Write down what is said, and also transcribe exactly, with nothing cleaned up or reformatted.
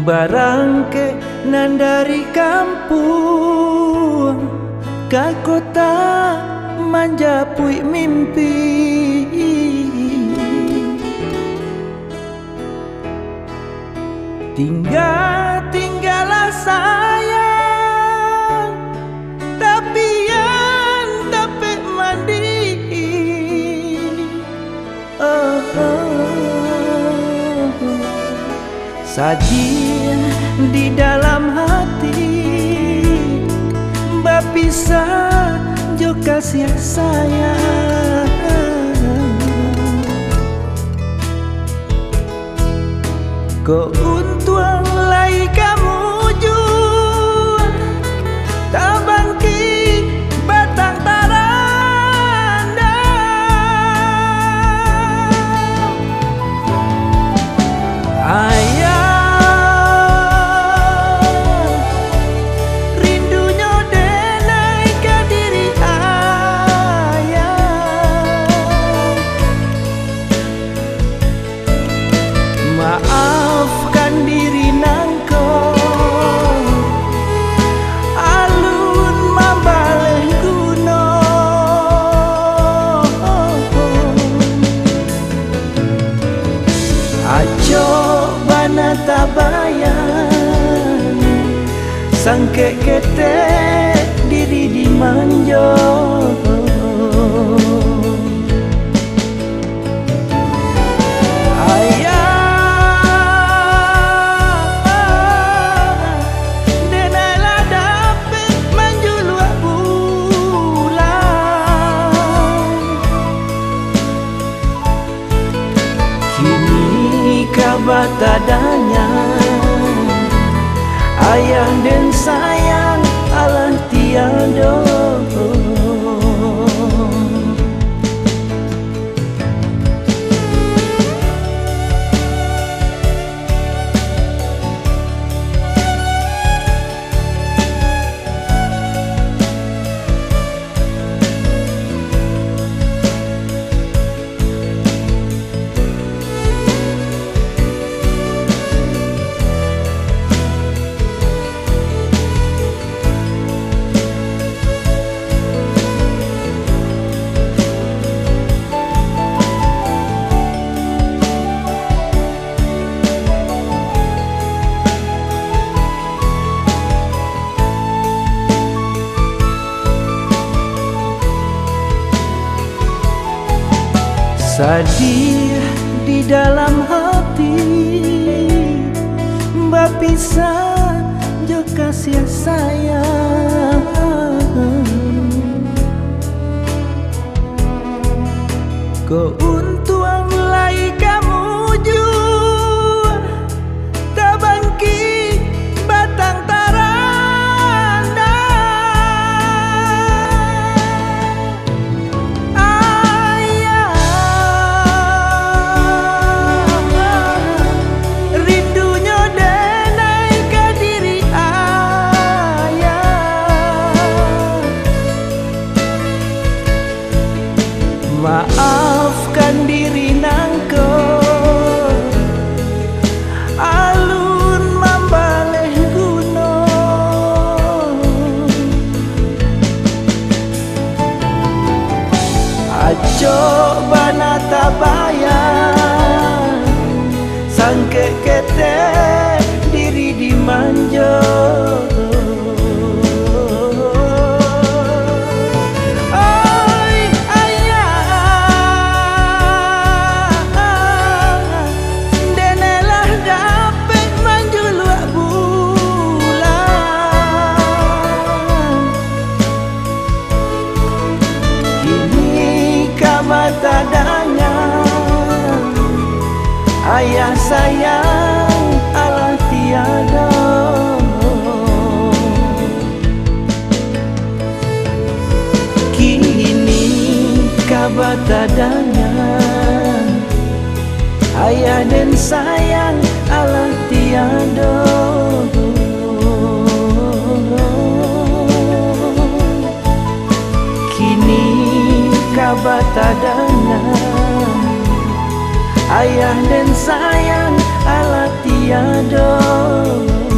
Barangkek nan dari kampuang ka kota manjapuik mimpi. Tingga-tinggalah sayang, tapian dapek mandi. Oh, oh, oh. Sadih di dalam hati, bapisah jo kasih sayang. Kok untuang lai ka mujua, tabangkik batang tarandam. Ayah, rindu nyo denai ka diri ayah. Maafkan diri nangko, alun mambaleh guno. Acok bana tabayang, sangkek ketek diri dimanjo. Ayah, denai lah dapek manjuluak bulan. Kini ka batadanya, ayah den sayang alah tiado. Sadih di dalam hati, bapisah jo kasih sayang. Kok untuang lai ka mujua, tabangkik batang tarandam. Ayah, rindu nyo denai ka diri ayah. Maafkan diri nangko, alun mambaleh guno. Acok bana tabayang, sangkek ketek diri dimanjo. Oi, ayah, denai lah dapek manjuluak bulan. Kini ka batadanga, ayah sayang alah tiado. Kini ka batadanga, ayah den sayang alah tiado. Kini ka batadanga, ayah den sayang alah tiado. tiado.